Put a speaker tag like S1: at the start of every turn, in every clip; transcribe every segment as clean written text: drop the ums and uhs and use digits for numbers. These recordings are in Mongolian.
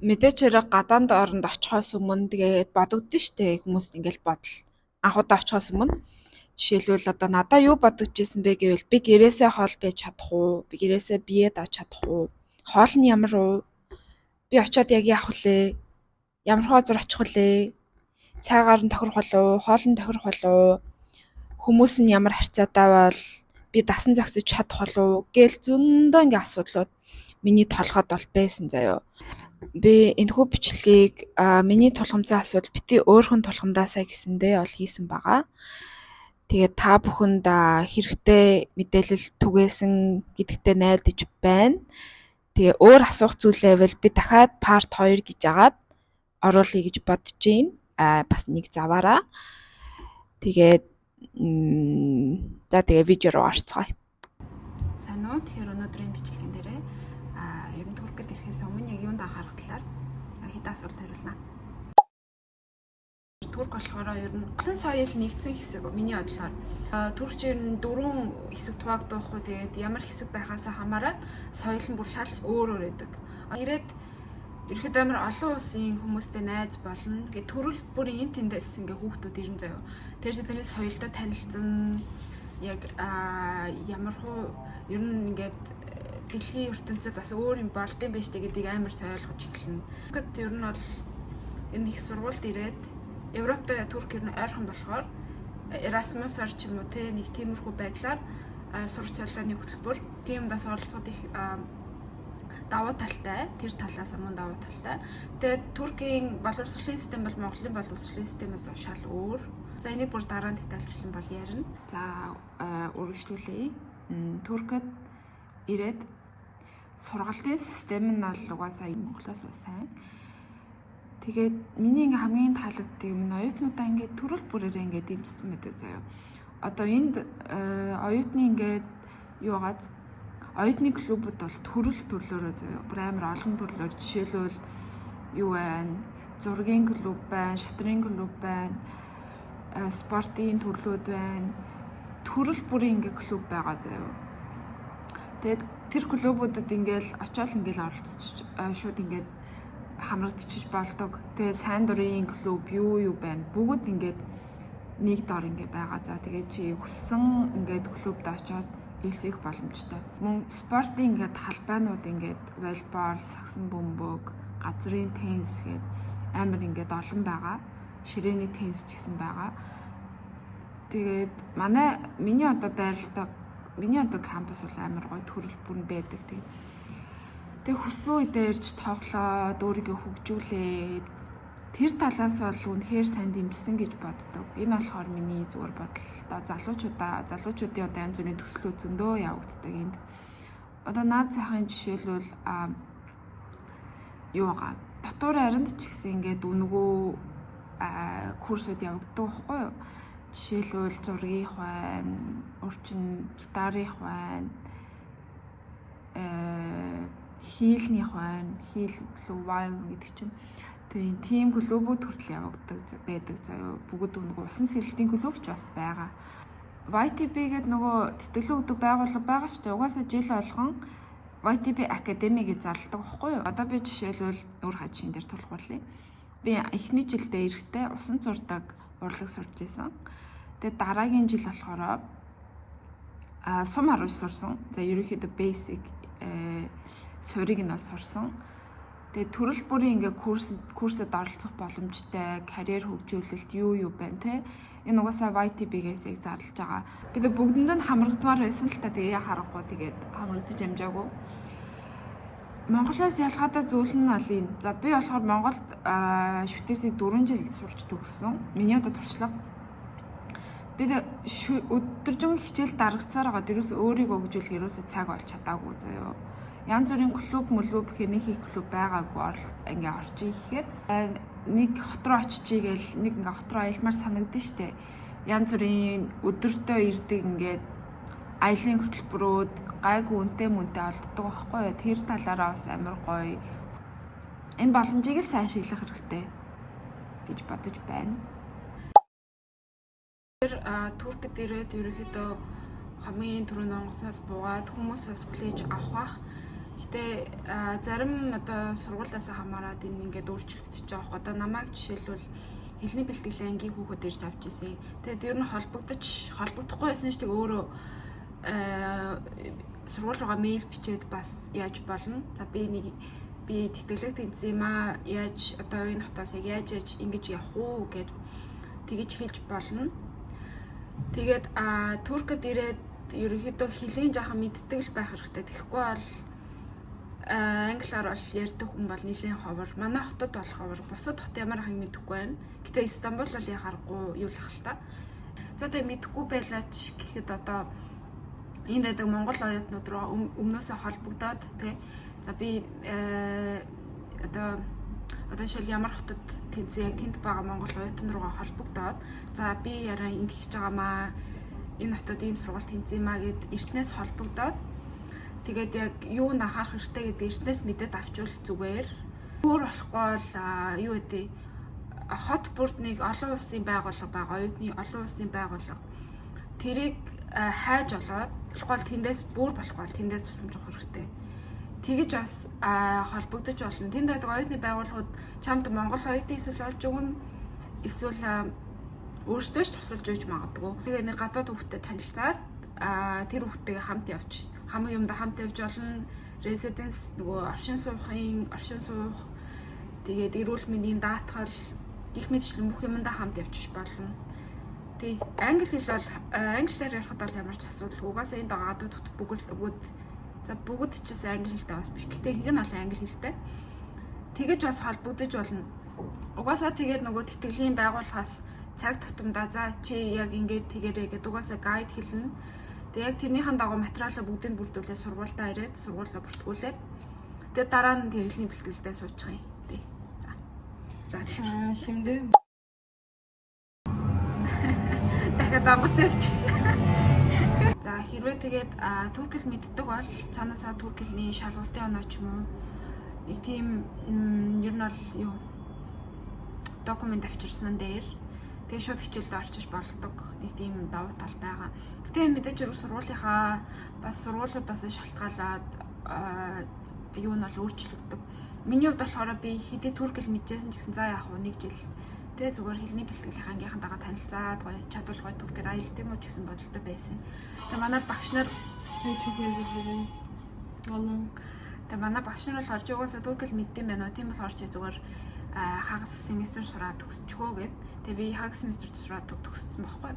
S1: Мэдээж хэрэг гадаанд оронд очихоос өмнө тэгээд бодогдсон штэ, хүмүүс ингээл бодол анх удаа очихоос өмнө. Жишээлбэл, одоо надаа юу бодогдож исэн бэ гэвэл би гэрээсээ хол байж чадах уу? Би гэрээсээ бие дааж чадах уу? Хоол нь ямар уу? Би очиод яг яах вүлээ? Ямар газар очих вүлээ? Цайгаар нь тохирох болов уу? Хоол нь тохирох болов уу? Хүмүүс нь ямар харьцаатай бол би дасан зохицож чадах болов уу? Гээл зөндөө ингээ асуудлууд миний толгойд бол байсан заяо. Би энэхүү бичлэгийг миний тулгамдсан асуудал, битгий өөрхөн тулгамдаасаа гэсэндээ бол хийсэн байгаа. Тэгээд та бүхэнд хэрэгтэй мэдээлэл түгээсэн гэдэгтээ найдаж байна. Тэгээ өөр асуух зүйл байвал би дахиад part 2 гэж агаад оруулъя гэж бодож байна. Бас нэг заваараа. Тэгээд за, тэгээ видео руу орцгоё. Сайн уу? Тэгэхээр өнөөдрийн бичлэгэн дээрээ ер нь Туркид ирэхээс өмнө яг юунд анхаарах талаар хэдэн асуулт хариулна. Турк болохоор ер нь олон соёл нэгдсэн хэсэг миний бодлоор. Турк ер нь дөрвөн хэсэг хуваагдахгүй, тэгээд ямар хэсэг байхаасаа хамаарат соёл нь бүр шал өөр өөр байдаг. Ирээд ерхэд амар олон улсын хүмүүстэй найз болно. Ингээд төрөл бүрийн энэ тэндээс ингээ хүүхдүүд ирэн заяа. Тэр тэдний соёлтой танилцсан, яг ямар хуу ер нь ингээд дэлхийн ертөнцид бас өөр юм болдсон байж тээ гэдгийг амар сайн ойлгож эхэлнэ. Тэгэхэд ер нь бол энэ их сургуульд ирээд Европтой Турк ер нь ойрхон болохоор Erasmus-аар ч юм уу те, нэг тиймэрхүү байдлаар сурч солионы хөтөлбөр тийм бас оролцоход их давуу талтай. Тэр талаас мөн давуу талтай. Тэгээд Туркийн боловсролын систем бол Монголын боловсролын системээс шал өөр. За, энийг бүр дараа нь детальчлан бол ярина. За, үргэлжлүүлье. Туркид ирээд сургалтын систем нь бол угаасаа Монголоос сайн. Тэгээд миний ингээ хамгийн таалагддаг юм нь оюутнуудаа ингээ төрөл бүрээрээ ингээ дэмжсэн байдаг заяа. Одоо энд оюутны ингээд юугаз оюутны клубуд бол төрөл төрлөөрөө заяа. Бүр амар олон төрлөөр, жишээлбэл, юу байна? Зургийн клуб байна, шатрын клуб байна, спортын төрлүүд байна. Төрөл бүрийн ингээ клуб байгаа заяа. Тэгээд тэр клубуудад ингээл очиод ингээл оролцож, шууд ингээд хамрагдчих болдог. Тэгээд сайн дурын клуб юу юу байна. Бүгд ингээд нэг дор ингээ байгаа. За, тэгээд чи хүссэн ингээд клубд очиод элсэх боломжтой. Мөн спортын ингээд талбайнууд, ингээд волейбол, сагсан бөмбөг, газрын теннис гээд амар ингээд олон байгаа. Ширээний теннис ч гэсэн байгаа. Тэгээд манай миний одоо байрладаг, миний одоо кампус бол амар гоё төрөл бүр байдаг. Тэгээд хүссэн үедээ ирж тоглоод, өөрийгөө хөгжүүлээд тэр талаас бол үнэхээр сайн дэмжсэн гэж боддог. Энэ болохоор миний зүгээр бодол. Одоо залуучуудын одоо янз бүрийн төслүүд зөндөө явагддаг энд. Одоо наад захын жишээлбэл юу байгаа. Дотуур аринд ч гэсэн ингээд үнэгүй курсууд явагддаг байхгүй юу? Жишээлбэл, зургийнх байна, урчин гитарынх байна, хийлнийх байна, хийл лүү violin гэдэг чинь. Тэгээ тийм клубүүд хүртэл явагддаг байдаг заяа. Бүгд нөгөө усан сэлэлтийн клуб ч бас байгаа. YTB гэдэг нөгөө тэтгэлэг өгдөг байгууллага байгаа шүү дээ. Угаасаа жил болгон YTB Academy гэж зарладаг байхгүй юу? Одоо би жишээлбэл өөр хажийн дээр тулгуурлая. Би эхний жилдээ эрэхтэй усан зурдаг урлаг сурч исэн. Тэгээ дараагийн жил болохоор сум харуулж сурсан. За, ерөнхийдөө basic суурийг нь бол сурсан. Тэгээ төрөл бүрийн ингээ курсэд оролцох боломжтой, карьер хөгжүүлэлт юу юу байна те. Энэ угаасаа YTB-гээс яг зарлж байгаа. Би тэг бүгдэнд нь хамрагдмаар байсан л та, тэгээ яа харахгүй тэгээд хамрагдаж амжаагүй. Монголоос ялгаатай зүйл нь бол энэ. За, би болохоор Монголд шүтээсийг 4 жил сурч төгссөн. Миний одоо туршлага, би өдөржин хичээл дарагцаар байгаа. Ерөөсөө өөрийгөө хөгжүүлэх ерөөсөө цаг олж чадаагүй заяо. Янз бүрийн клуб мөлөв гэхээр нэг их клуб байгаагүй, ингээ орчих ихээр нэг хот руу очичий гээл нэг ингээ хот руу аялмаар санагдсан штэ. Янз бүрийн өдөртөө ирдэг ингээд аялын хөтөлбөрүүд гайгүй үнэтэй мөнтэй олддог байхгүй юу? Тэр талаараа бас амар гоё. Энэ боломжийг л сайн ашиглах хэрэгтэй гэж бодож байна. Тэр Туркид ирээд ерөнхийдөө хамгийн түрүүнд онгоцоос буугаад хүмүүс бас хүлээж авах бах. Гэтэ зарим одоо сургуулиас хамаарат энэ ингээд өөрчлөгдөж байгаа хөх. Одоо намайг жишээлбэл хэлний бэлтгэлийн ангийн хүүхэд ирж авч ирсэн. Тэгээд ер нь холбогдохгүй байсан ч тэг өөрөө сургууль руугаа мэйл бичээд бас яаж болно. За, би нэг би тэтгэлэг тэнцсэн юм аа, яаж одоо энэ хотоос яг яаж яаж ингэж явах уу гэд тэгэж хэлж болно. Тэгээд Туркд ирээд ерөнхийдөө хэлийг жаахан мэддэг л байх хэрэгтэй. Тэгэхгүй бол англиар бол ярьдаг хүн бол нэлээд ховор. Манай хотод бол ховор. Бусад хот ямар хань мэдэхгүй байна. Гэтэ Истанбул бол яхааргүй юу л ах л та. За, тэгээ мэдэхгүй байлаач гэхэд одоо энд байдаг монгол оюутнууд руу өмнөөсөө холбогдоод, тий. За, би одоо жишээл ямар хотод тэнцээ, яг тэнд байгаа монгол оюутан руугаа холбогдоод, за, би яраа ингэж хийж байгаамаа, энэ хотод ийм сургууль тэнцээ маа гэд эртнээс холбогдоод, тэгээд яг юу н анхаарах хэрэгтэй гэдэг эртнээс мэдээд авчвал зүгээр. Өөр болохгүй бол юу гэдэг, хот бүрд нэг олон улсын байгууллага байгаа, оюутны олон улсын байгууллага. Тэрийг хайж олоод болохгүй бол тэндээс, бүр болохгүй бол тэндээс тусламж авах хэрэгтэй. Тэгэж бас холбогдож болно. Тэнд байдаг оюутны байгууллагууд чамд монгол оюутны эсвэл олж өгнө. Эсвэл өөртөө ч тусалж өгч магадгүй. Тэгээ нэг гадаад хүүхдтэй танилцаад тэр хүүхдтэйгээ хамт явж, хамаг юмда хамт явж болно. Residence, нөгөө оршин суухын, оршин суух, тэгээд эрүүл мэндийн даатгал гэх мэтчлэн бүх юмдаа хамт явчих болно. Тий, англи хэл бол англиар ярихад бол ямар ч асуудалгүй. Угаасаа энд байгаа гадаад хүүхд бүгд, за, бүгд ч гэсэн англи хэлтэй бас биш. Гэтэ ихэнх нь бол англи хэлтэй. Тэгэж бас холбогдож болно. Угаасаа тэгээд нөгөө тэтгэлийн байгууллагаас цаг тутамдаа за, чи яг ингээд тэгэрэй гэдэг угаасаа guide хэлнэ. Тэгээ яг тэрнийхэн дагуу материалаа бүгдийг бүрдүүлээ, сургуультаа ирээд сургуулаа бүртгүүлээд, тэгээ дараа нь тэгээ хэлний бэлтгэлдээ суучих юм. Тий. За. За, тийм.
S2: Ha, şimdi
S1: Дахиад онгоц явчих. За, хэрвээ тэгээд турк хэл мэддэг бол цаанаасаа турк хэлний шалгалтын оноо ч юм уу, нэг тийм ер нь бол юу document авчирсан дээр тэгээ шууд хичээлд орчиж болдог нэг тийм давуу тал байгаа. Гэтэ мэдээж хэрэг сургуулийнхаа бас сургуулиудаас шалтгаалаад юу нь бол өөрчлөгдөг. Миний хувьд болохоор би хэдий турк хэл мэдчихсэн ч гэсэн, за, яах вэ, нэг жил тэгээ зүгээр хэлний бэлтгэлийн ангийнхан дагаа танилцаад, гоё чадвал гоё туркээр аялт юм уу ч гэсэн бодолтой байсан. Тэгээ манай багш нар
S2: Ay, çok özür dilerim. Vallahi.
S1: Тэгээ манай багш нар болохоор чи угаасаа турк хэл мэддэм байна уу? Тийм болохоор чи зүгээр хагас семестр сураад төгсчихөө гэд. Тэгээ би хагас семестр сураад төгссөн байхгүй.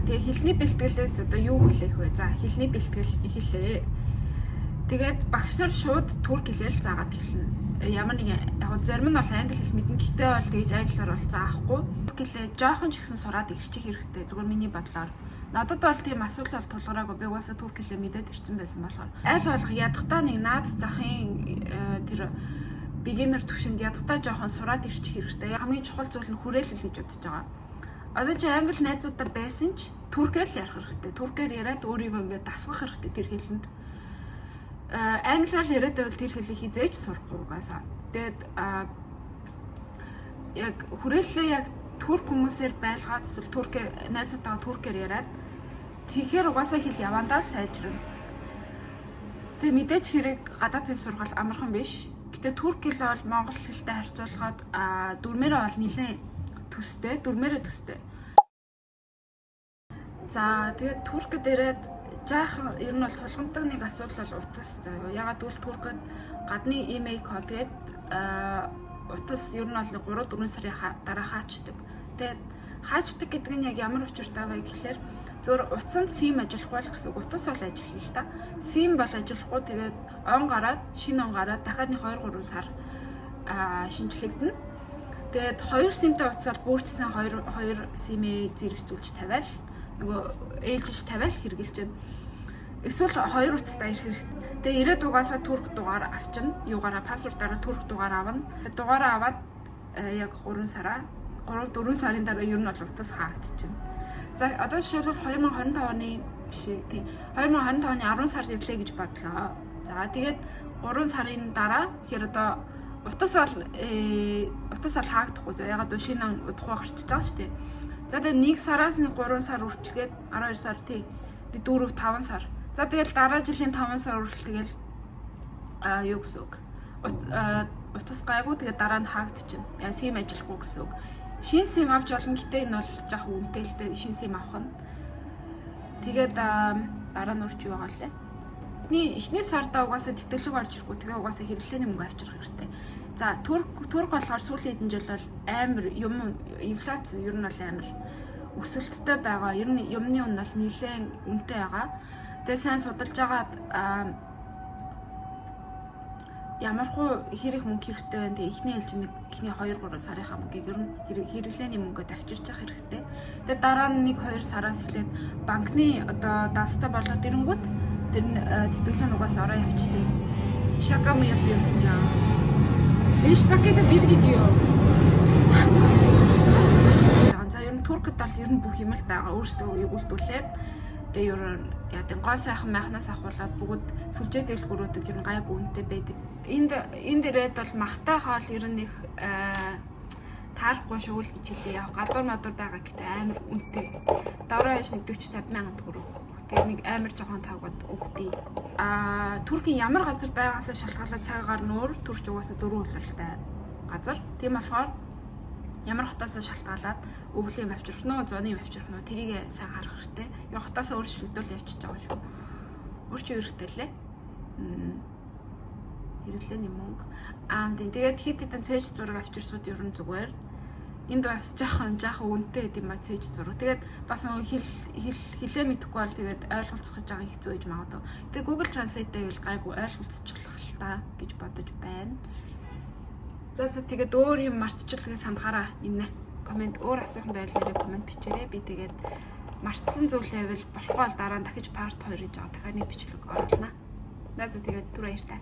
S1: Тэгээ хэлний бэлтгэлээс одоо юу хүлээх вэ? За, хэлний бэлтгэл эхэллээ. Тэгээд багш нар шууд турк хэлээр л заагаад эхэлнэ. Ямар нэгэн яг зарим нь бол англи хэл мэднэ. Гэхдээ бол тэгэж англиар бол заахгүй. Турк хэлээ жоохон ч гэсэн сураад ирчих хэрэгтэй. Зүгээр миний бодлоор. Надад бол тийм асуудал бол тулгараагүй. Би угаасаа турк хэлээ мэдээд ирсэн байсан болохоор. Аль болох ядахтаа нэг наад захын тэр beginner төвшөнд ядахтаа жоохон сураад ирчих хэрэгтэй. Хамгийн чухал зүйл нь хүрээлэл гэж бодож байгаа. Одоо чи англи найзуудтай байсан ч туркээр л ярих хэрэгтэй. Туркээр яриад өөрийгөө ингээд дасгах хэрэгтэй тэр хэлэнд. Англиар яриад байвал тэр хэлийг хэзээ ч сурахгүй угаасаа. Тэгээд яг хүрээллээ яг турк хүмүүсээр байлгаад эсвэл туркээр найзуудтайгаа туркээр яриад, тэгэхээр угаасаа хэл явандаа сайжирна. Тэгээ мэдээч хэрэг гадаад хэл сургал амархан биш. Гэтэ турк хэл бол монгол хэлтэй харьцуулахад дүрмээрээ бол нэлээд төстэй, дүрмээрээ төстэй. За, тэгээд Туркд ирээд жаахан ер нь бол тулгамдаг нэг асуудал бол утас заяа. Ягаад гэвэл Туркд гадны IMEI код гээд утас ер нь бол 3 4 сарын дараа хаачдаг. Тэгээд хаачдаг гэдэг нь яг ямар учиртай вэ гэхлээр зөвөр утсанд SIM ажиллахгүй л гэсэн үг. Утас бол ажиллана л та. SIM бол ажиллахгүй, тэгээд он гараад, шинэ он гараад дахиад нэг 2 3 сар шинжлэгдэнэ. Тэгээд хоёр SIM-тэй утас бол бүрчсэн хоёр хоёр SIM-ээ зэрэгцүүлж тавиал, нөгөө ээлжиж тавиал хэрэгжилж байна. Эсвэл хоёр утастай ирэх хэрэгтэй. Тэгээ ирээд угаасаа турк дугаар авчна. Юугаараа, паспортаараа турк дугаар авна. Дугаараа аваад яг 3 сараа, 3 4 сарын дараа ер нь бол утас хаагдчихна. За, одоо жишээлбэл 2025 оны, биш ээ, тий, 2025 оны 10 сард ирлээ гэж бодлоо. За, тэгээд 3 сарын дараа тэгэхээр одоо утас бол хаагдахгүй зөө. Ягаад гэвэл шинэ он удахгүй гарчиж байгаа шүү дээ. За, тэгээд 1 сараас нэг 3 сар үргэлжлээд 12 сар, тий. 4 5 сар. За, тэгэл дараа жилийн 5 сар хүртэл тэгэл Юу гэсэн үг? Утас гайгүй, тэгээд дараа нь хаагдчихна. Яа, SIM ажиллахгүй гэсэн үг. Шинэ SIM авч болно, гэтээ энэ бол жоох үнэтэй л дээ, шинэ SIM авах нь. Тэгээд дараа нь урч юу байгаа лээ. Эхний сарда угаасаа тэтгэлэг орж ирэхгүй. Тэгээ угаасаа хэрэглээний мөнгө авчрах хэрэгтэй. За, Турк болохоор сүүлийн хэдэн жил бол амар юм инфляц ер нь бол амар өсөлттэй байгаа. Ер нь юмны үн бол нэлээд үнэтэй байгаа. Тэгээ сайн судалж агаад ямар хуу хэрэг мөнгө хэрэгтэй байна. Тэгээ эхний ээлжинд эхний 2 3 сарынхаа мөнгийг ер нь хэрэглээний мөнгөд авчирч явах хэрэгтэй. Тэгээ дараа нь 1 2 сараас эхлээд банкны одоо данстай болоод ирэнгүүт тэр нь тэтгэлэг нь угаас ороо явчихдээ. Şaka mı yapıyorsun ya? 5 dakikada bir gidiyor. За, ер нь Туркд бол ер нь бүх юм л байгаа. Өөрсдөө үйлдвэрлээд, тэгээ ер нь яа гой сайхан майхнаас авахуулаад бүгд сүлжээ дэлгүүрүүдэд ер нь гайгүй үнэтэй байдаг. Энд ирээд бол махтай хоол ер нь их таарахгүй шүү л гэж хэлье. Яг гадуур мадуур байгаа, гэтээ амар үнэтэй. Давраа яш нэг 40 50 мянган төгрөг. Тэгээ нэг амар жоохон тавгад өгдөө. Туркийн ямар газар байгаасаа шалтгаалаад цагаагаар нүүр Турч угаасаа дөрвөн улиралтай газар. Тийм болохоор ямар хотоос шалтгаалаад өвлийн юм авчрах нь уу, зуны юм авчрах нь уу, тэрийг сайн харах хэрэгтэй. Яг хотоос өөрчлөгдөөл явчихж байгаа шүү. Өөрчөө хэрэгтэй лээ. Хэрэглээний мөнгө. Тийм. Тэгээд хэд хэдэн цээж зураг авчирсууд ер нь зүгээр. Энд бас жоохон үнэтэй байд юм а, цээж зураг. Тэгээд бас нөгөө хэлээ мэдэхгүй бол тэгээд ойлголцох гэж байгаа хэцүү байж магадгүй. Тэгээд Google Translate дээр гайгүй ойлголцчихлоо л та гэж бодож байна. За, тэгээд өөр юм мартчихвал сандгаараа нэмнэ. Comment, өөр асуух байвал нэрээ comment бичээрэй. Би тэгээд мартсан зүйл байвал, болохгүй бол дараа нь дахиж part 2 хийж байгаа. Дахиад нэг бичлэг оруулна. За, тэгээд түр баяртай.